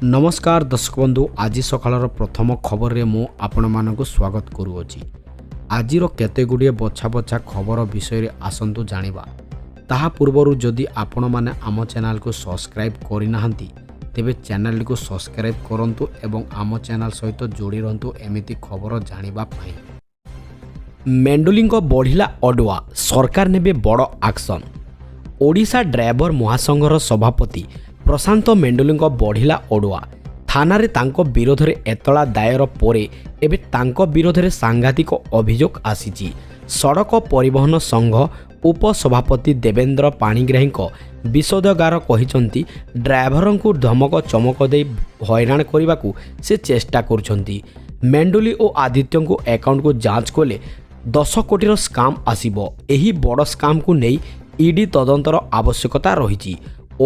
ନମସ୍କାର ଦର୍ଶକ ବନ୍ଧୁ, ଆଜି ସକାଳର ପ୍ରଥମ ଖବରରେ ମୁଁ ଆପଣମାନଙ୍କୁ ସ୍ୱାଗତ କରୁଅଛି। ଆଜିର କେତେ ଗୁଡ଼ିଏ ବଛା ବଛା ଖବର ବିଷୟରେ ଆସନ୍ତୁ ଜାଣିବା। ତାହା ପୂର୍ବରୁ ଯଦି ଆପଣମାନେ ଆମ ଚ୍ୟାନେଲକୁ ସବସ୍କ୍ରାଇବ୍ କରିନାହାନ୍ତି, ତେବେ ଚ୍ୟାନେଲଟିକୁ ସବସ୍କ୍ରାଇବ୍ କରନ୍ତୁ ଏବଂ ଆମ ଚ୍ୟାନେଲ ସହିତ ଯୋଡ଼ି ରୁହନ୍ତୁ ଏମିତି ଖବର ଜାଣିବା ପାଇଁ। ମେଣ୍ଡୁଲିଙ୍କ ବଢ଼ିଲା ଅଡୁଆ, ସରକାର ନେବେ ବଡ଼ ଆକ୍ସନ୍। ଓଡ଼ିଶା ଡ୍ରାଇଭର ମହାସଂଘର ସଭାପତି ପ୍ରଶାନ୍ତ ମେଣ୍ଡୁଲିଙ୍କ ବଢ଼ିଲା ଅଡୁଆ। ଥାନାରେ ତାଙ୍କ ବିରୋଧରେ ଏତଲା ଦାୟର ପରେ ଏବେ ତାଙ୍କ ବିରୋଧରେ ସାଂଘାତିକ ଅଭିଯୋଗ ଆସିଛି। ସଡ଼କ ପରିବହନ ସଂଘ ଉପସଭାପତି ଦେବେନ୍ଦ୍ର ପାଣିଗ୍ରାହୀଙ୍କ ବିଷୋଦଗାର କହିଛନ୍ତି, ଡ୍ରାଇଭରଙ୍କୁ ଧମକ ଚମକ ଦେଇ ହଇରାଣ କରିବାକୁ ସେ ଚେଷ୍ଟା କରୁଛନ୍ତି। ମେଣ୍ଡୁଲି ଓ ଆଦିତ୍ୟଙ୍କ ଆକାଉଣ୍ଟକୁ ଯାଞ୍ଚ କଲେ 10 କୋଟିର ସ୍କାମ୍ ଆସିବ। ଏହି ବଡ଼ ସ୍କାମ୍କୁ ନେଇ ଇଡି ତଦନ୍ତର ଆବଶ୍ୟକତା ରହିଛି।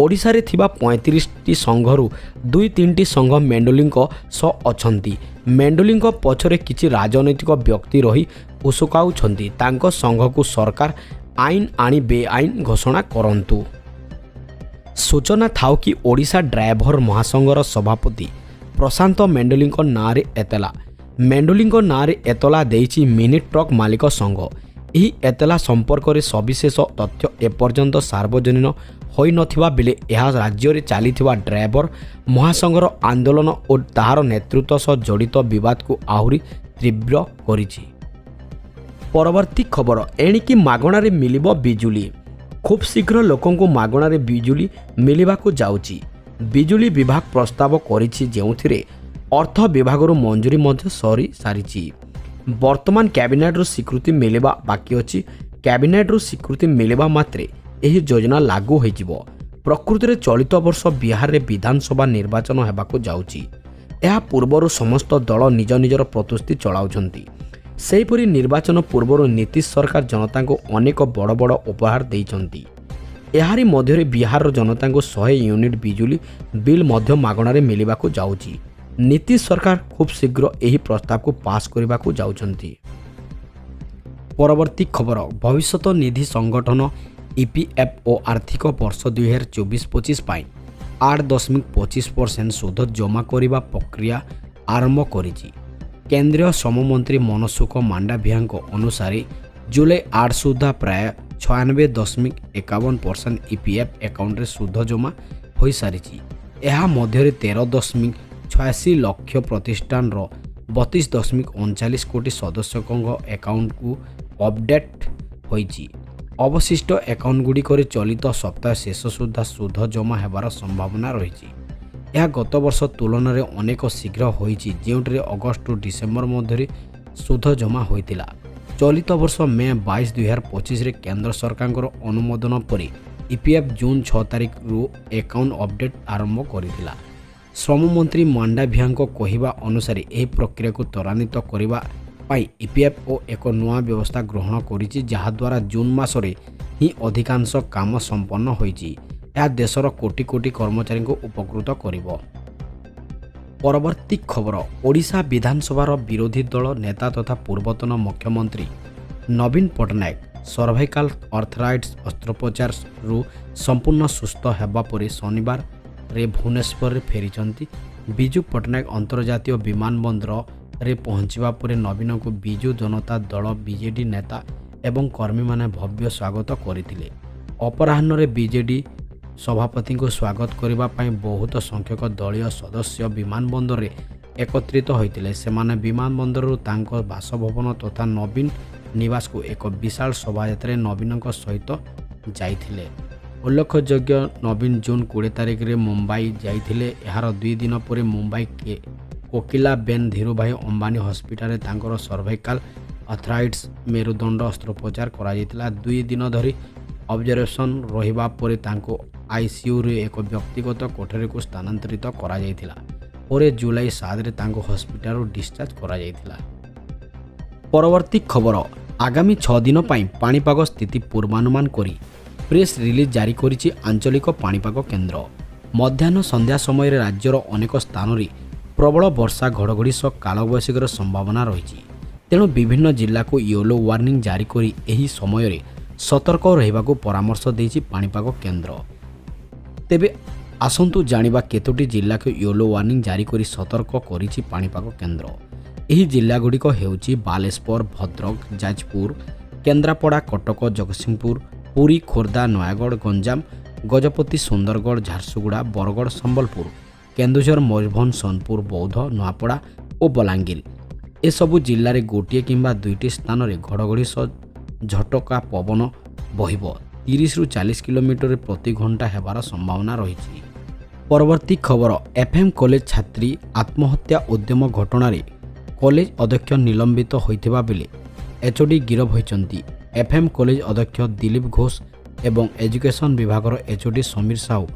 ଓଡ଼ିଶାରେ ଥିବା 35ଟି ସଂଘରୁ ଦୁଇ ତିନିଟି ସଂଘ ମେଣ୍ଡୁଲିଙ୍କ ସହ ଅଛନ୍ତି। ମେଣ୍ଡୁଲିଙ୍କ ପଛରେ କିଛି ରାଜନୈତିକ ବ୍ୟକ୍ତି ରହି ଉସୁକାଉଛନ୍ତି। ତାଙ୍କ ସଂଘକୁ ସରକାର ଆଇନ ଆଣି ବେଆଇନ ଘୋଷଣା କରନ୍ତୁ। ସୂଚନା ଥାଉ କି, ଓଡ଼ିଶା ଡ୍ରାଇଭର ମହାସଂଘର ସଭାପତି ପ୍ରଶାନ୍ତ ମେଣ୍ଡୁଲିଙ୍କ ନାଁରେ ଏତଲା। ମେଣ୍ଡୁଲିଙ୍କ ନାଁରେ ଏତଲା ଦେଇଛି ମିନି ଟ୍ରକ୍ ମାଲିକ ସଂଘ। ଏହି ଏତଲା ସମ୍ପର୍କରେ ସବିଶେଷ ତଥ୍ୟ ଏପର୍ଯ୍ୟନ୍ତ ସାର୍ବଜନୀନ ହୋଇନଥିବା ବେଳେ ଏହା ରାଜ୍ୟରେ ଚାଲିଥିବା ଡ୍ରାଇଭର ମହାସଂଘର ଆନ୍ଦୋଳନ ଓ ତାହାର ନେତୃତ୍ୱ ସହ ଜଡ଼ିତ ବିବାଦକୁ ଆହୁରି ତୀବ୍ର କରିଛି। ପରବର୍ତ୍ତୀ ଖବର, ଏଣିକି ମାଗଣାରେ ମିଳିବ ବିଜୁଳି। ଖୁବ୍ ଶୀଘ୍ର ଲୋକଙ୍କୁ ମାଗଣାରେ ବିଜୁଳି ମିଳିବାକୁ ଯାଉଛି। ବିଜୁଳି ବିଭାଗ ପ୍ରସ୍ତାବ କରିଛି, ଯେଉଁଥିରେ ଅର୍ଥ ବିଭାଗରୁ ମଞ୍ଜୁରୀ ମଧ୍ୟ ସରିସାରିଛି। ବର୍ତ୍ତମାନ କ୍ୟାବିନେଟ୍ରୁ ସ୍ୱୀକୃତି ମିଳିବା ବାକି ଅଛି। କ୍ୟାବିନେଟ୍ରୁ ସ୍ୱୀକୃତି ମିଳିବା ମାତ୍ରେ ଏହି ଯୋଜନା ଲାଗୁ ହୋଇଯିବ। ପ୍ରକୃତିରେ ଚଳିତ ବର୍ଷ ବିହାରରେ ବିଧାନସଭା ନିର୍ବାଚନ ହେବାକୁ ଯାଉଛି। ଏହା ପୂର୍ବରୁ ସମସ୍ତ ଦଳ ନିଜ ନିଜର ପ୍ରସ୍ତୁତି ଚଳାଉଛନ୍ତି। ସେହିପରି ନିର୍ବାଚନ ପୂର୍ବରୁ ନୀତିଶ ସରକାର ଜନତାଙ୍କୁ ଅନେକ ବଡ଼ ବଡ଼ ଉପହାର ଦେଇଛନ୍ତି। ଏହାରି ମଧ୍ୟରେ ବିହାରର ଜନତାଙ୍କୁ 100 ୟୁନିଟ୍ ବିଜୁଳି ବିଲ୍ ମଧ୍ୟ ମାଗଣାରେ ମିଳିବାକୁ ଯାଉଛି। ନୀତିଶ ସରକାର ଖୁବ୍ ଶୀଘ୍ର ଏହି ପ୍ରସ୍ତାବକୁ ପାସ୍ କରିବାକୁ ଯାଉଛନ୍ତି। ପରବର୍ତ୍ତୀ ଖବର, ଭବିଷ୍ୟତ ନିଧି ସଂଗଠନ ଇପିଏଫ୍ଓ ଆର୍ଥିକ ବର୍ଷ 2024-25 ପାଇଁ 8.25% ସୁଧ ଜମା କରିବା ପ୍ରକ୍ରିୟା ଆରମ୍ଭ କରିଛି। କେନ୍ଦ୍ରୀୟ ଶ୍ରମମନ୍ତ୍ରୀ ମନସୁଖ ମାଣ୍ଡାଭିଆଙ୍କ ଅନୁସାରେ ଜୁଲାଇ 8 ସୁଦ୍ଧା ପ୍ରାୟ 96.51% ଇପିଏଫ୍ ଆକାଉଣ୍ଟରେ ସୁଧ ଜମା ହୋଇସାରିଛି। ଏହା ମଧ୍ୟରେ 13.86 ଲକ୍ଷ ପ୍ରତିଷ୍ଠାନର 32.39 କୋଟି ସଦସ୍ୟଙ୍କ ଆକାଉଣ୍ଟକୁ ଅପଡେଟ୍ ହୋଇଛି। ଅବଶିଷ୍ଟ ଆକାଉଣ୍ଟଗୁଡ଼ିକରେ ଚଳିତ ସପ୍ତାହ ଶେଷ ସୁଦ୍ଧା ସୁଧ ଜମା ହେବାର ସମ୍ଭାବନା ରହିଛି। ଏହା ଗତ ବର୍ଷ ତୁଳନାରେ ଅନେକ ଶୀଘ୍ର ହୋଇଛି, ଯେଉଁଥିରେ ଅଗଷ୍ଟରୁ ଡିସେମ୍ବର ମଧ୍ୟରେ ସୁଧ ଜମା ହୋଇଥିଲା। ଚଳିତ ବର୍ଷ ମେ 22, 2025ରେ କେନ୍ଦ୍ର ସରକାରଙ୍କର ଅନୁମୋଦନ ପରେ ଇପିଏଫ୍ ଜୁନ୍ 6 ତାରିଖରୁ ଆକାଉଣ୍ଟ ଅପଡେଟ୍ ଆରମ୍ଭ କରିଥିଲା। ଶ୍ରମମନ୍ତ୍ରୀ ମାଣ୍ଡାଭିଆଙ୍କ କହିବା ଅନୁସାରେ ଏହି ପ୍ରକ୍ରିୟାକୁ ତ୍ୱରାନ୍ୱିତ କରିବା ପାଇଁ ଇପିଏଫ୍ଓ ଏକ ନୂଆ ବ୍ୟବସ୍ଥା ଗ୍ରହଣ କରିଛି, ଯାହାଦ୍ୱାରା ଜୁନ୍ ମାସରେ ହିଁ ଅଧିକାଂଶ କାମ ସମ୍ପନ୍ନ ହୋଇଛି। ଏହା ଦେଶର କୋଟି କୋଟି କର୍ମଚାରୀଙ୍କୁ ଉପକୃତ କରିବ। ପରବର୍ତ୍ତୀ ଖବର, ଓଡ଼ିଶା ବିଧାନସଭାର ବିରୋଧୀ ଦଳ ନେତା ତଥା ପୂର୍ବତନ ମୁଖ୍ୟମନ୍ତ୍ରୀ ନବୀନ ପଟ୍ଟନାୟକ ସର୍ଭାଇକାଲ ଆର୍ଥରାଇଟିସ୍ ଅସ୍ତ୍ରୋପଚାରରୁ ସମ୍ପୂର୍ଣ୍ଣ ସୁସ୍ଥ ହେବା ପରେ ଶନିବାରରେ ଭୁବନେଶ୍ୱରରେ ଫେରିଛନ୍ତି। ବିଜୁ ପଟ୍ଟନାୟକ ଅନ୍ତର୍ଜାତୀୟ ବିମାନ ବନ୍ଦରରେ ପହଞ୍ଚିବା ପରେ ନବୀନଙ୍କୁ ବିଜୁ ଜନତା ଦଳ, ବିଜେଡି ନେତା ଏବଂ କର୍ମୀମାନେ ଭବ୍ୟ ସ୍ୱାଗତ କରିଥିଲେ। ଅପରାହ୍ନରେ ବିଜେଡି ସଭାପତିଙ୍କୁ ସ୍ୱାଗତ କରିବା ପାଇଁ ବହୁତ ସଂଖ୍ୟକ ଦଳୀୟ ସଦସ୍ୟ ବିମାନ ବନ୍ଦରରେ ଏକତ୍ରିତ ହୋଇଥିଲେ। ସେମାନେ ବିମାନ ବନ୍ଦରରୁ ତାଙ୍କ ବାସଭବନ ତଥା ନବୀନ ନିବାସକୁ ଏକ ବିଶାଳ ଶୋଭାଯାତ୍ରାରେ ନବୀନଙ୍କ ସହିତ ଯାଇଥିଲେ। ଉଲ୍ଲେଖଯୋଗ୍ୟ, ନବୀନ ଜୁନ୍ 20 ତାରିଖରେ ମୁମ୍ବାଇ ଯାଇଥିଲେ। ଏହାର 2 ଦିନ ପରେ ମୁମ୍ବାଇ କୋକିଲା ବେନ୍ ଧୀରୁଭାଇ ଅମ୍ବାନୀ ହସ୍ପିଟାଲରେ ତାଙ୍କର ସର୍ଭାଇକାଲ ଆର୍ଥରାଇଟିସ୍ ମେରୁଦଣ୍ଡ ଅସ୍ତ୍ରୋପଚାର କରାଯାଇଥିଲା। 2 ଦିନ ଧରି ଅବଜରଭେସନ୍ ରହିବା ପରେ ତାଙ୍କୁ ଆଇସିୟୁରେ ଏକ ବ୍ୟକ୍ତିଗତ କୋଠରୀକୁ ସ୍ଥାନାନ୍ତରିତ କରାଯାଇଥିଲା। ପରେ ଜୁଲାଇ 7ରେ ତାଙ୍କୁ ହସ୍ପିଟାଲରୁ ଡିସଚାର୍ଜ କରାଯାଇଥିଲା। ପରବର୍ତ୍ତୀ ଖବର, ଆଗାମୀ 6 ଦିନ ପାଇଁ ପାଣିପାଗ ସ୍ଥିତି ପୂର୍ବାନୁମାନ କରି ପ୍ରେସ୍ ରିଲିଜ୍ ଜାରି କରିଛି ଆଞ୍ଚଳିକ ପାଣିପାଗ କେନ୍ଦ୍ର। ମଧ୍ୟାହ୍ନ ସନ୍ଧ୍ୟା ସମୟରେ ରାଜ୍ୟର ଅନେକ ସ୍ଥାନରେ ପ୍ରବଳ ବର୍ଷା, ଘଡ଼ଘଡ଼ି ସହ କାଳବୈଶାଖୀର ସମ୍ଭାବନା ରହିଛି। ତେଣୁ ବିଭିନ୍ନ ଜିଲ୍ଲାକୁ ୟେଲୋ ୱାର୍ଣ୍ଣିଂ ଜାରି କରି ଏହି ସମୟରେ ସତର୍କ ରହିବାକୁ ପରାମର୍ଶ ଦେଇଛି ପାଣିପାଗ କେନ୍ଦ୍ର। ତେବେ ଆସନ୍ତୁ ଜାଣିବା କେତୋଟି ଜିଲ୍ଲାକୁ ୟେଲୋ ୱାର୍ଣ୍ଣିଂ ଜାରି କରି ସତର୍କ କରିଛି ପାଣିପାଗ କେନ୍ଦ୍ର। ଏହି ଜିଲ୍ଲାଗୁଡ଼ିକ ହେଉଛି ବାଲେଶ୍ୱର, ଭଦ୍ରକ, ଯାଜପୁର, କେନ୍ଦ୍ରାପଡ଼ା, କଟକ, ଜଗତସିଂହପୁର, ପୁରୀ, ଖୋର୍ଦ୍ଧା, ନୟାଗଡ଼, ଗଞ୍ଜାମ, ଗଜପତି, ସୁନ୍ଦରଗଡ଼, ଝାରସୁଗୁଡ଼ା, ବରଗଡ଼, ସମ୍ବଲପୁର, କେନ୍ଦୁଝର, ମୟୂରଭଞ୍ଜ, ସୋନପୁର, ବୌଦ୍ଧ, ନୂଆପଡ଼ା ଓ ବଲାଙ୍ଗୀର। ଏସବୁ ଜିଲ୍ଲାରେ ଗୋଟିଏ କିମ୍ବା ଦୁଇଟି ସ୍ଥାନରେ ଘଡ଼ଘଡ଼ି ସହ ଝଟକା ପବନ ବହିବ। 30ରୁ 40 କିଲୋମିଟର ପ୍ରତି ଘଣ୍ଟା ହେବାର ସମ୍ଭାବନା ରହିଛି। ପରବର୍ତ୍ତୀ ଖବର, ଏଫ୍ଏମ୍ କଲେଜ ଛାତ୍ରୀ ଆତ୍ମହତ୍ୟା ଉଦ୍ୟମ ଘଟଣାରେ କଲେଜ ଅଧ୍ୟକ୍ଷ ନିଲମ୍ବିତ ହୋଇଥିବା ବେଳେ ଏଚ୍ଓଡି ଗିରଫ ହୋଇଛନ୍ତି। ଏଫ୍ଏମ୍ କଲେଜ ଅଧ୍ୟକ୍ଷ ଦିଲୀପ ଘୋଷ ଏବଂ ଏଜୁକେସନ୍ ବିଭାଗର ଏଚ୍ଓଡି ସମୀର ସାହୁ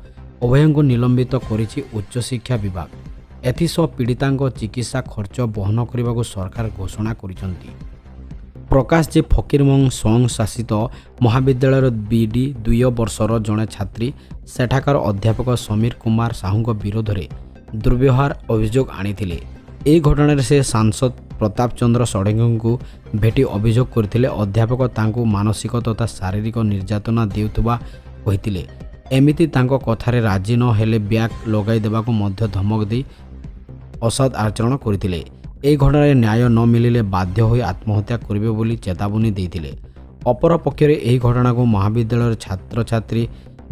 ଉଭୟଙ୍କୁ ନିଲମ୍ବିତ କରିଛି ଉଚ୍ଚଶିକ୍ଷା ବିଭାଗ। ଏଥିସହ ପୀଡ଼ିତାଙ୍କ ଚିକିତ୍ସା ଖର୍ଚ୍ଚ ବହନ କରିବାକୁ ସରକାର ଘୋଷଣା କରିଛନ୍ତି। ପ୍ରକାଶ ଯେ, ଫକୀରମୋହନ ସ୍ୱୟଂଶାସିତ ମହାବିଦ୍ୟାଳୟର ବିଡି ଦ୍ୱିତୀୟ ବର୍ଷର ଜଣେ ଛାତ୍ରୀ ସେଠାକାର ଅଧ୍ୟାପକ ସମୀର କୁମାର ସାହୁଙ୍କ ବିରୋଧରେ ଦୁର୍ବ୍ୟବହାର ଅଭିଯୋଗ ଆଣିଥିଲେ। ଏହି ଘଟଣାରେ ସେ ସାଂସଦ ପ୍ରତାପ ଚନ୍ଦ୍ର ଷଡ଼ଙ୍ଗୀଙ୍କୁ ଭେଟି ଅଭିଯୋଗ କରିଥିଲେ। ଅଧ୍ୟାପକ ତାଙ୍କୁ ମାନସିକ ତଥା ଶାରୀରିକ ନିର୍ଯାତନା ଦେଉଥିବା କହିଥିଲେ। ଏମିତି ତାଙ୍କ କଥାରେ ରାଜି ନ ହେଲେ ବ୍ୟାକ୍ ଲଗାଇ ଦେବାକୁ ମଧ୍ୟ ଧମକ ଦେଇ ଅସଦ୍ ଆଚରଣ କରିଥିଲେ। ଏହି ଘଟଣାରେ ନ୍ୟାୟ ନ ମିଳିଲେ ବାଧ୍ୟ ହୋଇ ଆତ୍ମହତ୍ୟା କରିବେ ବୋଲି ଚେତାବନୀ ଦେଇଥିଲେ। ଅପରପକ୍ଷରେ ଏହି ଘଟଣାକୁ ମହାବିଦ୍ୟାଳୟର ଛାତ୍ରଛାତ୍ରୀ,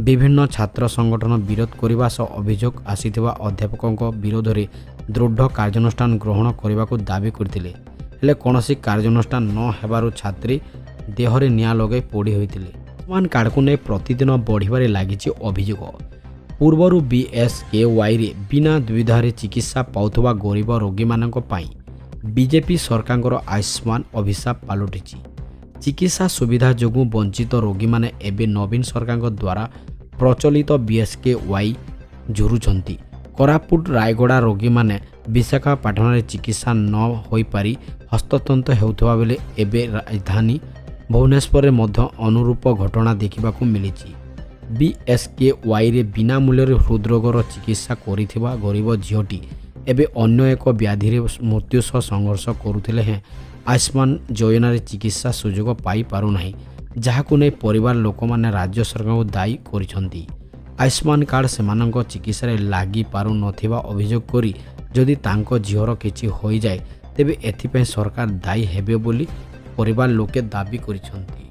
ବିଭିନ୍ନ ଛାତ୍ର ସଂଗଠନ ବିରୋଧ କରିବା ସହ ଅଭିଯୋଗ ଆସିଥିବା ଅଧ୍ୟାପକଙ୍କ ବିରୋଧରେ ଦୃଢ଼ କାର୍ଯ୍ୟାନୁଷ୍ଠାନ ଗ୍ରହଣ କରିବାକୁ ଦାବି କରିଥିଲେ। ହେଲେ କୌଣସି କାର୍ଯ୍ୟାନୁଷ୍ଠାନ ନ ହେବାରୁ ଛାତ୍ରୀ ଦେହରେ ନିଆଁ ଲଗାଇ ପୋଡ଼ି ହୋଇଥିଲେ। ଆୟୁଷ୍ମାନ କାର୍ଡକୁ ନେଇ ପ୍ରତିଦିନ ବଢ଼ିବାରେ ଲାଗିଛି ଅଭିଯୋଗ। ପୂର୍ବରୁ ବିଏସ୍କେୱାଇରେ ବିନା ଦ୍ୱିଧାରେ ଚିକିତ୍ସା ପାଉଥିବା ଗରିବ ରୋଗୀମାନଙ୍କ ପାଇଁ ବିଜେପି ସରକାରଙ୍କର ଆୟୁଷ୍ମାନ ଅଭିଶାପ ପାଲଟିଛି। ଚିକିତ୍ସା ସୁବିଧା ଯୋଗୁଁ ବଞ୍ଚିତ ରୋଗୀମାନେ ଏବେ ନବୀନ ସରକାରଙ୍କ ଦ୍ୱାରା ପ୍ରଚଳିତ ବିଏସ୍କେୱାଇ ଝୁରୁଛନ୍ତି। କୋରାପୁଟ, ରାୟଗଡ଼ା ରୋଗୀମାନେ ବିଶାଖାପାଟଣାରେ ଚିକିତ୍ସା ନ ହୋଇପାରି ହସ୍ତତନ୍ତ ହେଉଥିବା ବେଳେ ଏବେ ରାଜଧାନୀ ଭୁବନେଶ୍ୱରରେ ମଧ୍ୟ ଅନୁରୂପ ଘଟଣା ଦେଖିବାକୁ ମିଳିଛି। ବିଏସ୍କେୱାଇରେ ବିନା ମୂଲ୍ୟରେ ହୃଦରୋଗର ଚିକିତ୍ସା କରିଥିବା ଗରିବ ଝିଅଟି ଏବେ ଅନ୍ୟ ଏକ ବ୍ୟାଧିରେ ମୃତ୍ୟୁ ସହ ସଂଘର୍ଷ କରୁଥିଲେ ହେଁ ଆୟୁଷ୍ମାନ ଯୋଜନାରେ ଚିକିତ୍ସା ସୁଯୋଗ ପାଇପାରୁନାହିଁ, ଯାହାକୁ ନେଇ ପରିବାର ଲୋକମାନେ ରାଜ୍ୟ ସରକାରଙ୍କୁ ଦାୟୀ କରିଛନ୍ତି। ଆୟୁଷ୍ମାନ କାର୍ଡ଼ ସେମାନଙ୍କ ଚିକିତ୍ସାରେ ଲାଗିପାରୁନଥିବା ଅଭିଯୋଗ କରି ଯଦି ତାଙ୍କ ଝିଅର କିଛି ହୋଇଯାଏ, ତେବେ ଏଥିପାଇଁ ସରକାର ଦାୟୀ ହେବେ ବୋଲି ପରିବାର ଲୋକେ ଦାବି କରିଛନ୍ତି।